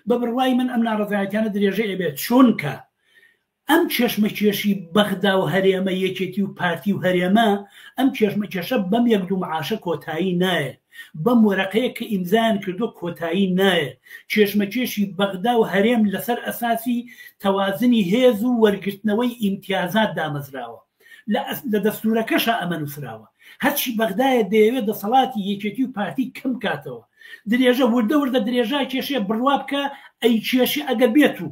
بە بڕوای من ئەم ناڕەزایەتیانە درێژەی ئەبێت چونکە ئەم کێشمەکێشی بەغدا و هەرێمە یەکێتی و پارتی و هەرێمە ئەم کێشمەکێشە بەم یەک دوو معاشە کۆتایی نایە بەم وەرەقەیە کە ئیمزایان کردووە کۆتایی نایە کێشمەکێشی بەغدا و هەرێم لەسەر ئەساسی تەوازنی هێز و وەرگرتنەوەی ئیمتیازات دامەزراوە لە دەستورەکەشا ئەمە نووسراوە هەرچی بەغدایە دەیەوێت دەسەڵاتی یەکێتی و پارتی کەم کاتەوە درێژە وردە وردە درێژە کێشێ بڕوا بکە ئەی کێشی ئەگەر بێت و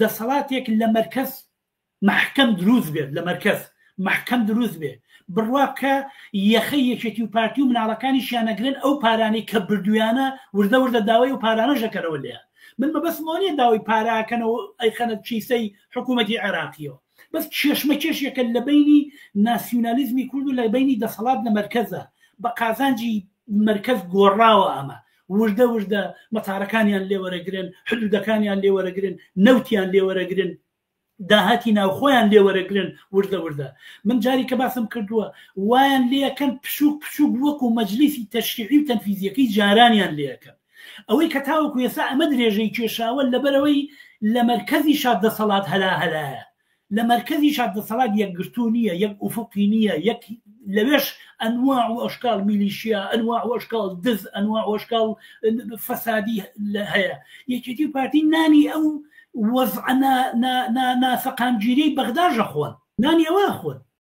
دەسەڵاتێک لە مەرکەز مەحکەم دروست بێت لە مەرکەز مەحکەم دروست بێ بڕوا بکە یەخەی یەکێتی و پارتی و مناڵەکانیشیان ئەگرن ئەو پارانەی کە بردویانە وردە وردە داوای ئەو پارانەش ئەکەنەوە لێیان من مەبەستم ئەوە نیە داوای پارە ئەکەنەوە ئەیخەنە کیسەی حکوومەتی عێراقیەوە بەس کێشمەکێشێکە لە بەینی ناسیونالیزمی کورد و لە بەینی دەسەڵات لە مەرکەزە بە قازانجی مەرکەز گۆڕاوە ئەمە وردە وردە مەتارەکانیان لێ وەرەگرن، حدودەکانیان لێ وەرەگرن، نەوتیان لێ وەرەگرن، داهاتی ناوخۆیان لێ وەرەگرن وردە وردە. من جاری کە باسم کردووە وایان لێ ئەکەن پشوک پچوک وەکو مەجلیسی تەشریعی و تەنفیزیەکەی جارانیان لێ ئەکەن. ئەوەی کە تاوەکو ئێستا ئەمە درێژەی کێشاوە لەبەرئەوەی لە مەرکەزیشا دەسەڵات هەلا هەلایە. لە مەرکەزیشا دەسەڵات یەکگرتوو نییە، یەک ئوفوقی نییە، یەک لەوێش ئەنواع و ئەشکاڵ میلیشیا، ئەنواع و ئەشکاڵ دز، ئەنواع و ئەشکاڵ فەسادی هەیە. یەکێتی و پارتی نانی ئەو وەزعە ناسەقامگیریەی بەغداش ئەخۆن، نانی ئەوە ئەخۆن.